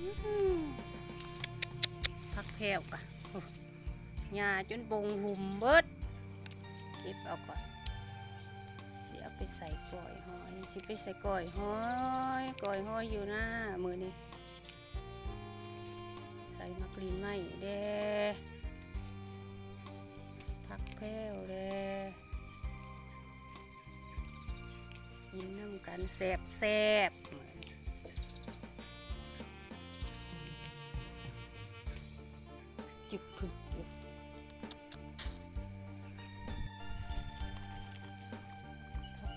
ອືມ ຜັກແພ້ວກະ ໂອ້ ຫຍ້າຈົນປົ່ງຫຸ້ມເບິດ ເກັບເອົາກ່ອນ ຊິເອົາໄປໃສ່ກ້ອຍຫອຍ ຊິໄປໃສ່ກ້ອຍຫອຍ ກ້ອຍຫອຍຢູ່ນາມື້ນີ້ ໃສ່ໝາກລິ້ນໄມ້ແດ່ ຜັກແພ້ວແດ່. ກິນນຳກັນແຊບໆ ຈຶ່ກພຶກຢູ່ ຜັ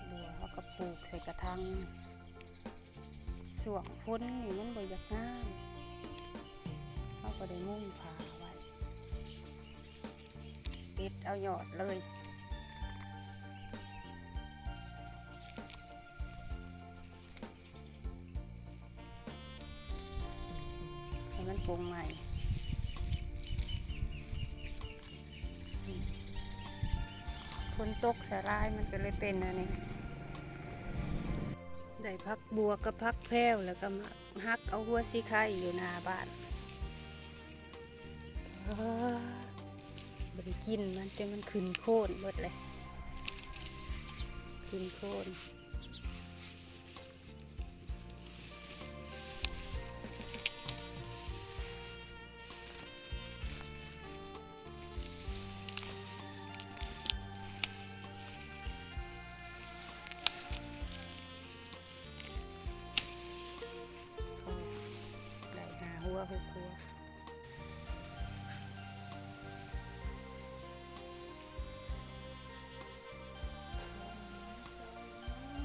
ກບົວເຮົາກໍປູກໃສ່ກະຖາງ ຊ່ວງຝົນນີ້ມັນບໍ່ຢາກງາມ ເຮົາກໍໄດ້ມຸງຜ້າໄວ້ ປິດເອົາຍອດເລີຍ ໃຫ້ມັນປົ່ງໃໝ່ ຝົນຕົກສະຫຼາຍ ມັນກໍເລີຍເປັນອັນນີ້ ໄດ້ຜັກບົວກັບຜັກແພ້ວ ແລ້ວກໍມາຫັກເອົາຫົວສີໄຄຢູ່ໜ້າບ້ານ ເອີ ບໍ່ໄດ້ກິນມັນ ຈົນມັນຂຶ້ນໂຄນເບິດເລີຍ ຂຶ້ນໂຄນ. ໄດ້ຫ້າຫົວຫົກຫົວ. ສອງ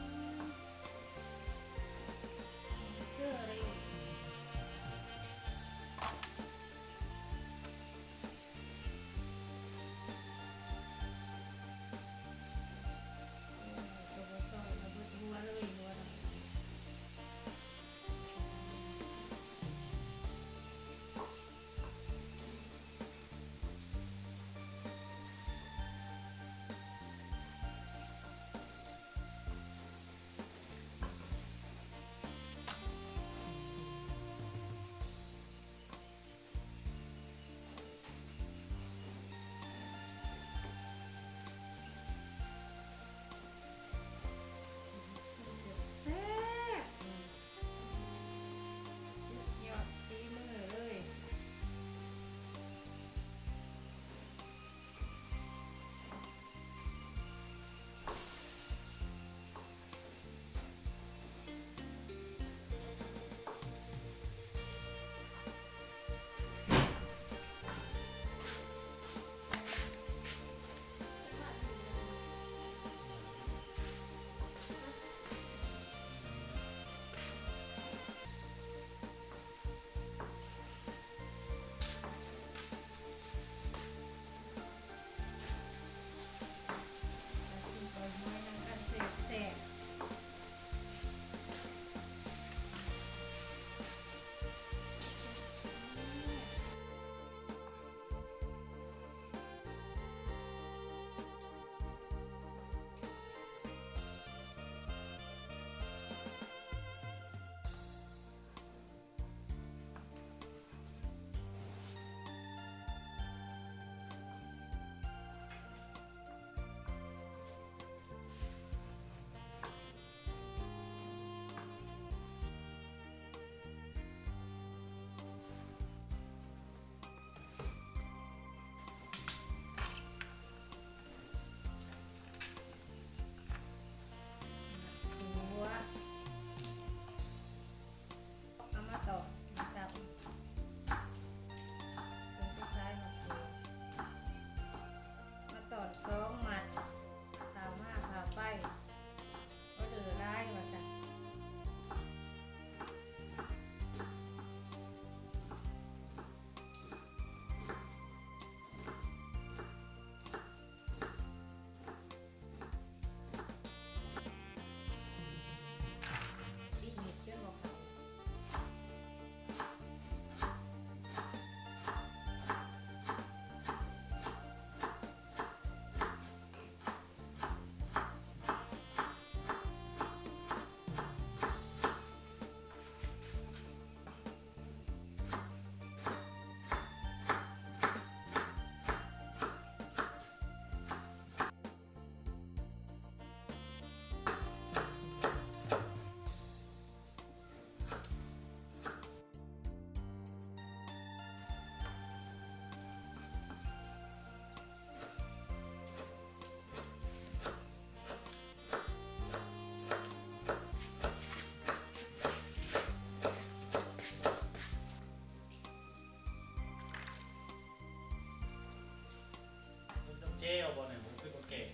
ແກ້ວບໍ່ນີ້ ບໍ່ຄືບໍ່ແກ້ວ.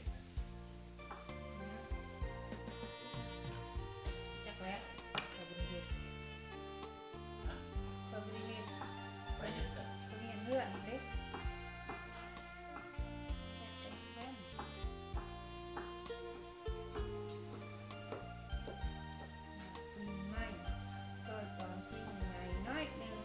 ຈັກແລ້ວ ຂ້ອຍບໍ່ໄດ້ເຮັດ. ຮະ? ຂ້ອຍບໍ່ໄດ້ເຮັດ. ໃຜເຮັດຊະ? ຄົນເຮັດເຮືອນເດ້. ປີໃໝ່ ຊອຍຕອນຊີ້ນໃຫຍ່ໆໜ້ອຍໜຶ່ງ.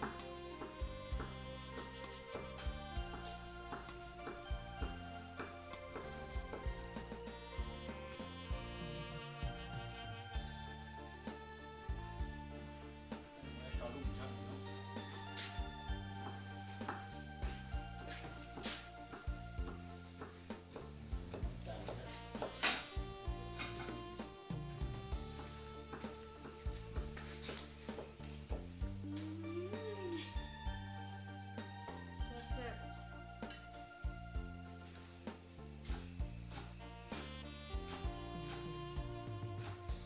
ແຊບໆ.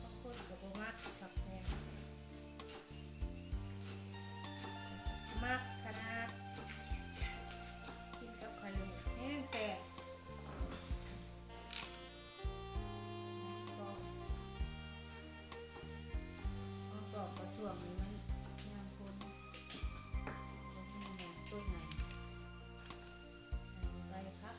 ບາງຄົນກໍບໍ່ມັກຜັກແພງ ມັກຂະໜາດ ກິນກັບໄຂ່ແຫ້ງແຊບ. ຫອມກອກ ຫອມກອກກະຊວງນີ້ມັນຍາມຝົນ ບໍ່ມີຫຍັງ ຕົ້ນໄມ້ ໃບຜັກ.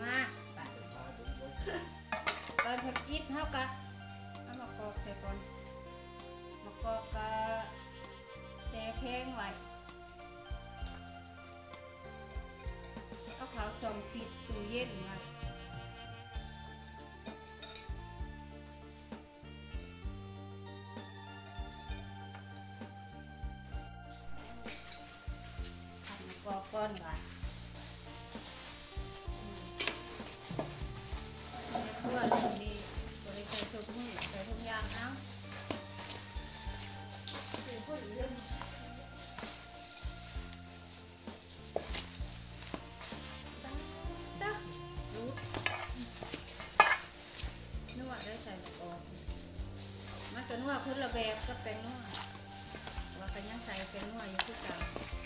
ມາ ໄປ ຕອນທຳອິດເຮົາກະເອົາໝາກກອກໃສ່ກ່ອນ. ໝາກກອກກະແຊ່ແຂງໄວ້. ເອົາເຂົ້າຊ່ອງຟີດຕູ້ເຢັນໄວ້. ພັກກອກກ່ອນບາດ. ໃນຄົວນີ້ບໍ່ໄດ້ໃສ່ທຸກມື້ ໃສ່ທຸກຢ່າງເອົາ. ຕາ ຕາ ຫຼຸດ. ວຄົນລະແບບກັບແປ້ງນົວ ແຕ່ວ່າກໍຍັງໃສ່ແປ້ງນົວຢູ່ຄືເກົ່າ.